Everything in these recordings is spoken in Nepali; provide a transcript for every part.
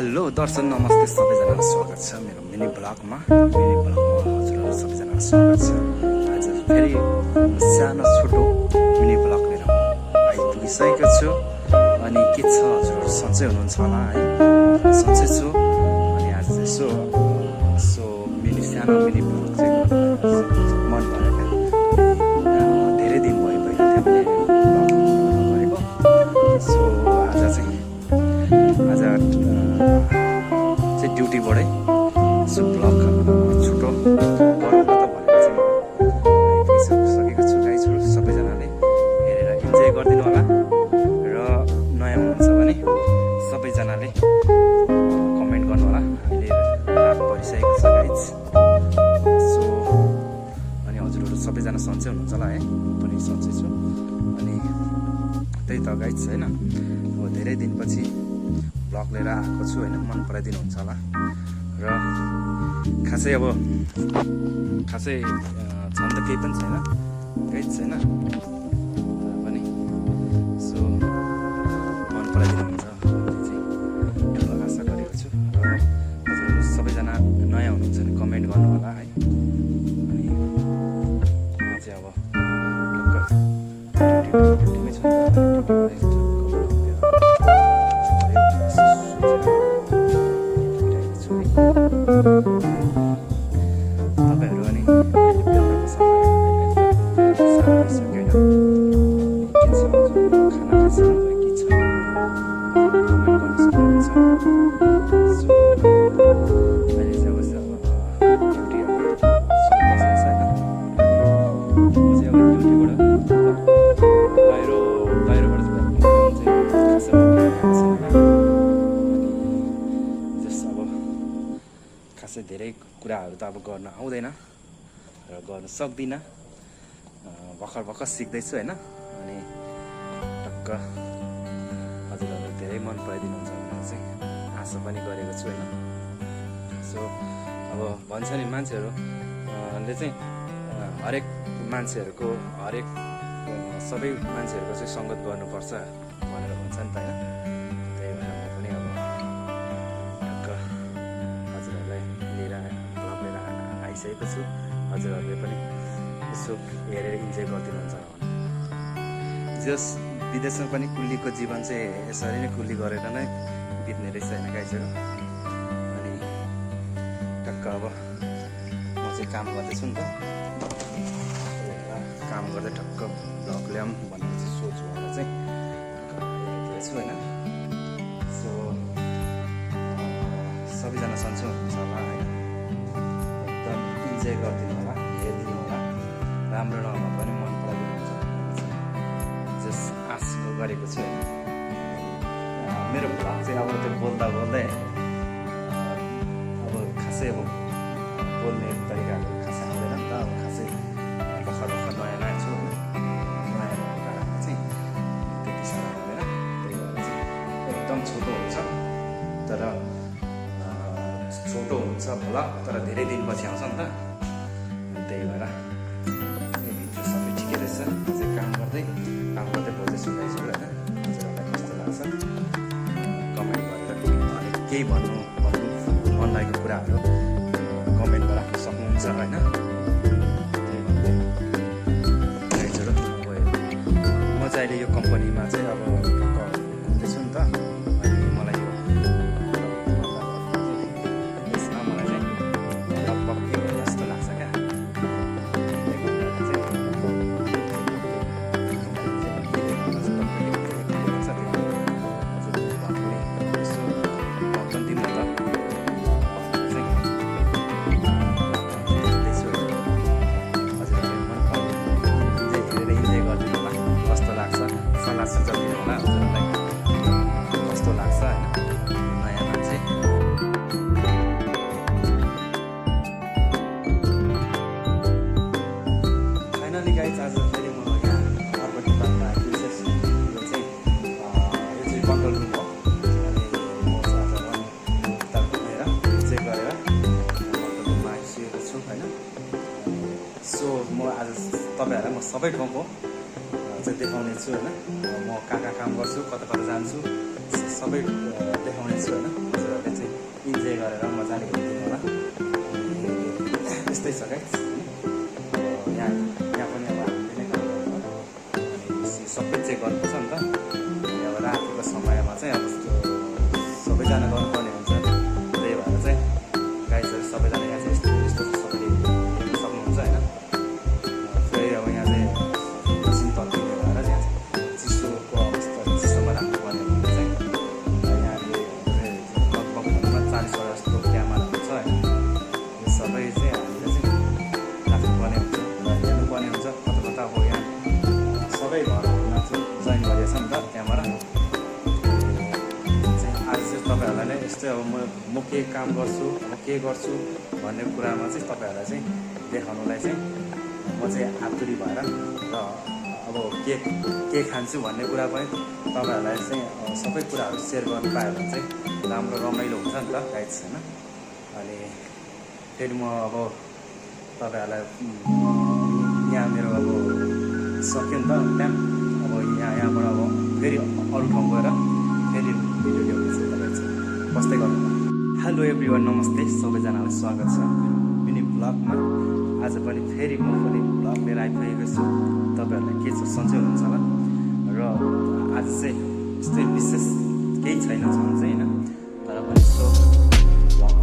हेलो दर्शन नमस्ते सबैजनालाई स्वागत छ मेरो मिनी ब्लगमा हजुरहरू सबैजनालाई स्वागत छ। आज फेरि सानो छोटो मिनी ब्लग लिएर आइपुगिसकेको छु। अनि के छ हजुरहरू सन्चै हुनुहुन्छ होला है? सन्चै छु। अनि आज चाहिँ सो मिनी सानो मिनी ब्लग चाहिँ मन भयो क्या। धेरै दिन भयो पहिला त्यहाँ गरेको। सो आज चाहिँ ड्युटीबाटै सो ब्लग छुटो गरौँ त भनेर चाहिँ आइपुगिसकेको छु गाइजहरू। सबैजनाले हेरेर इन्जोय गरिदिनु होला र नयाँ हुनुहुन्छ भने सबैजनाले कमेन्ट गर्नु होला। अहिले रात परिसकेको छ गाइज। सो अनि हजुरहरू सबैजना सन्चै हुनुहुन्छ होला है? पनि सन्चै छु। अनि त्यही त गाइज होइन, अब धेरै दिनपछि ब्लग लिएर आएको छु होइन, मन पराइदिनुहुन्छ होला। र खासै छन् त केही पनि छैन गाइज छैन पनि। सो मन पराइदिनुहुन्छ भन्ने चाहिँ ठुलो आशा गरेको छु। र हजुरहरू सबैजना नयाँ हुनुहुन्छ भने कमेन्ट गर्नु होला है। अनि म चाहिँ अब ड्युटीमै छु। तपाईँहरू अनि बेलुकाको समय सकिएन के छ खाना खाइसक्नु भयो के छ कमेन्ट गर्न सक्नुहुन्छ। सो अहिले चाहिँ अब ड्युटी छैन। म चाहिँ अब ड्युटीबाट बाहिरबाट खासै धेरै कुराहरू त अब गर्न आउँदैन र गर्न सक्दिनँ। भर्खर सिक्दैछु होइन। अनि टक्क हजुरहरू धेरै मन पराइदिनुहुन्छ भनेर चाहिँ आशा पनि गरेको छु होइन। सो अब भन्छ नि मान्छेहरूले चाहिँ हरेक मान्छेहरूको सबै मान्छेहरूको चाहिँ सङ्गत गर्नुपर्छ भनेर भन्छ नि त होइन। त्यही भएर म पनि अब टक्क हजुरहरूलाई लिएर आइसकेको छु। हजुरहरूले पनि यसो हेरेर इन्जोय गरिदिनुहुन्छ होला। जस विदेशमा पनि कुल्लीको जीवन चाहिँ यसरी नै कुल्ली गरेर नै बित्ने रहेछ होइन गाइजहरू। अनि टक्क अब म चाहिँ काम गर्दैछु नि त, काम गर्दै टक्क ब्लग ल्याउँ भन्ने चाहिँ सोच भएर चाहिँ छु होइन। सो सबैजना सन्चै हुनुहुन्छ होला है? एकदम इन्जोय गरिदिनु होला, हेरिदिनु होला। राम्रो नभए पनि मन पराइदिनुहुन्छ जस आशा गरेको छु होइन। मेरो भ्लग चाहिँ अब त्यो बोल्दा अब खासै अब बोल्ने तरिकाहरू खासै आउँदैन नि त। अब खासै भर्खर नयाँ छु होइन। नयाँ भएको कारणले चाहिँ त्यति साह्रो आउँदैन। त्यही भएर चाहिँ एकदम छोटो हुन्छ भ्लग, तर धेरै दिनपछि आउँछ नि त। त्यही भएर भिडियो सबै ठिकै रहेछ। अझै काम गर्दै बोल्दैछु गाइस होइन। हजुरहरूलाई कस्तो लाग्छ कमेन्ट गरेर अलिक केही भन्नु मन लागेको कुराहरू कमेन्टमा राख्न सक्नुहुन्छ होइन। त्यही भन्दै गाइसहरू म चाहिँ अहिले यो कम्पनीमा चाहिँ अब हुँदैछु नि त। अनि मलाई यो यसमा मलाई चाहिँ लगभग 1 वर्ष जस्तो लाग्छ क्या। सुझाव दिनु होला हजुरहरूलाई कस्तो लाग्छ होइन नयाँ मान्छे। फाइनली गाइज आज फेरि म यहाँ अर्को डिपार्टमा आइपुगेछु। यो चाहिँ कन्ट्रोल रुम हो। अनि म चाहिँ आज उता घुमेर चेक गरेर कन्ट्रोल रुममा आइसकेको छु होइन। सो म आज तपाईँहरूलाई म सबै ठाउँको चाहिँ देखाउने छु होइन। म कहाँ काम गर्छु, कता जान्छु सबै देखाउने छु होइन हजुरहरूले चाहिँ इन्जोय गरेर मजाले हेरिदिनु होला यस्तै छ गाइस होइन यहाँ पनि अब हामीले नै काम गर्नु अनि सबै चेक गर्नुपर्छ नि त अब रातिको समयमा चाहिँ अब सबैजना गर्नुपर्ने हुन्छ त्यही भएर चाहिँ गाइसहरू सबैजना यहाँ चाहिँ यस्तो यस्तो सबैले हेर्नु सक्नुहुन्छ होइन फेरि अब यहाँ चाहिँ एकछिन तत्तिने भएर यहाँ चाहिँ चिसोको अवस्था चिसोमा राख्नुपर्ने भने चाहिँ यहाँले लगभग भनौँ न 40 जस्तो क्यामेराहरू छ होइन यो सबै चाहिँ हामीले चाहिँ राख्नुपर्ने हुन्छ र हेर्नुपर्ने हुन्छ कता कता अब यहाँ सबै घरहरूमा चाहिँ जोइन गरिएको छ नि त क्यामेरा आज चाहिँ तपाईँहरूलाई नै यस्तै अब म के काम गर्छु म के गर्छु भन्ने कुरामा चाहिँ तपाईँहरूलाई चाहिँ देखाउनुलाई चाहिँ म चाहिँ आतुरी भएर र अब के खान्छु भन्ने कुरा पनि तपाईँहरूलाई चाहिँ सबै कुराहरू सेयर गर्नु पायो भने चाहिँ राम्रो रमाइलो हुन्छ नि त गाइड्स होइन अनि फेरि म अब तपाईँहरूलाई यहाँ मेरो अब सक्यो नि त टाइम अब यहाँबाट अब फेरि अरू ठाउँ गएर फेरि भिडियो ल्याउने चाहिँ तपाईँ चाहिँ बस्दै गर्नु हेलो एभ्रिवान नमस्ते सबैजनालाई स्वागत छ मिनी ब्लगमा आज पनि फेरि म पनि ब्लग लिएर आइपुगेको छु तपाईँहरूलाई के छ सन्चै हुनुहुन्छ होला र आज चाहिँ यस्तै विशेष केही छैन छन् चाहिँ होइन तर पनि यसो ब्लग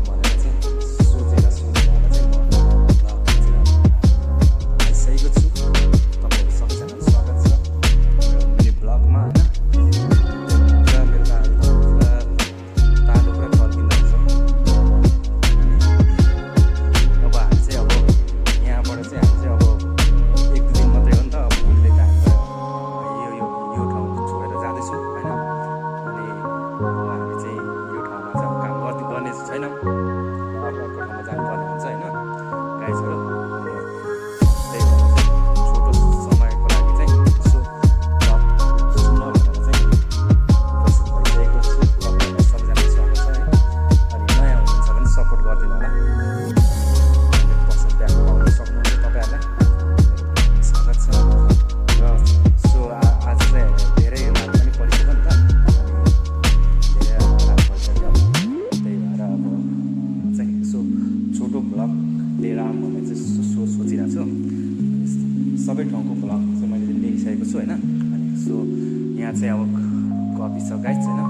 भनेर चाहिँ सोचेर भएर चाहिँ म ब्लग आइसकेको छु तपाईँहरू सबैजनालाई स्वागत छ मिनी ब्लगमा होइन सबै ठाउँको ब्लग चाहिँ मैले लेखिसकेको छु होइन अनि सो यहाँ चाहिँ अब कफी छ गाइस होइन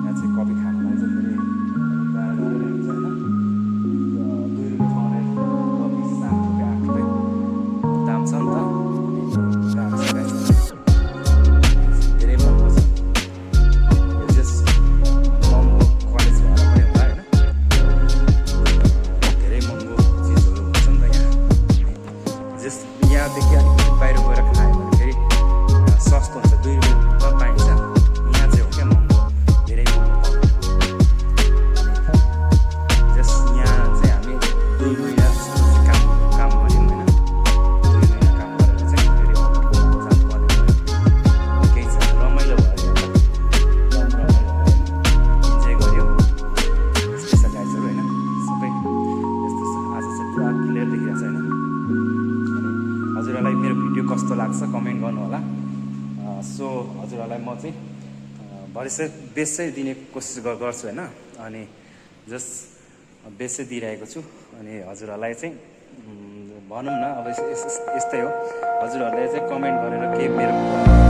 यहाँ चाहिँ कफी खानुलाई चाहिँ फेरि गाह्रो गरेर हुन्छ होइन र 2 रुपियाँ पाउने कफी 7 रुपियाँ 8 रुपियाँ दाम छ नि त गाह्रो छ गाइस धेरै महँगो छ यो जस्ट महँगो कलेज भएर पनि होला होइन धेरै महँगो चिजहरू हुन्छ नि त यहाँ जस्ट यहाँदेखि अलिकति बाहिर गएर खायो भने फेरि सस्तो हुन्छ 2 रुपियाँ पाइन्छ यहाँ चाहिँ हो क्या महँगो धेरै महँगो पाउने अनि जस्ट यहाँ चाहिँ हामी 2 महिना जस्तो काम गऱ्यौँ होइन 2 महिना काम गरेर चाहिँ फेरि अर्को ठाउँमा जानुपर्ने भयो केही छ रमाइलो भयो इन्जोय गऱ्यौँ यस्तै छ गाइजहरू होइन सबै यस्तो छ आज चाहिँ पुरा क्लियर देखिरहेको छ होइन हजुरहरूलाई मेरो भिडियो कस्तो लाग्छ कमेन्ट गर्नु होला सो हजुरहरूलाई म चाहिँ भरे चाहिँ बेस्ट चाहिँ दिने कोसिस गर्छु होइन अनि जस्ट बेस्ट चाहिँ दिइरहेको छु अनि हजुरहरूलाई चाहिँ भनौँ न अब यस्तै हो हजुरहरूले चाहिँ कमेन्ट गरेर के मेरो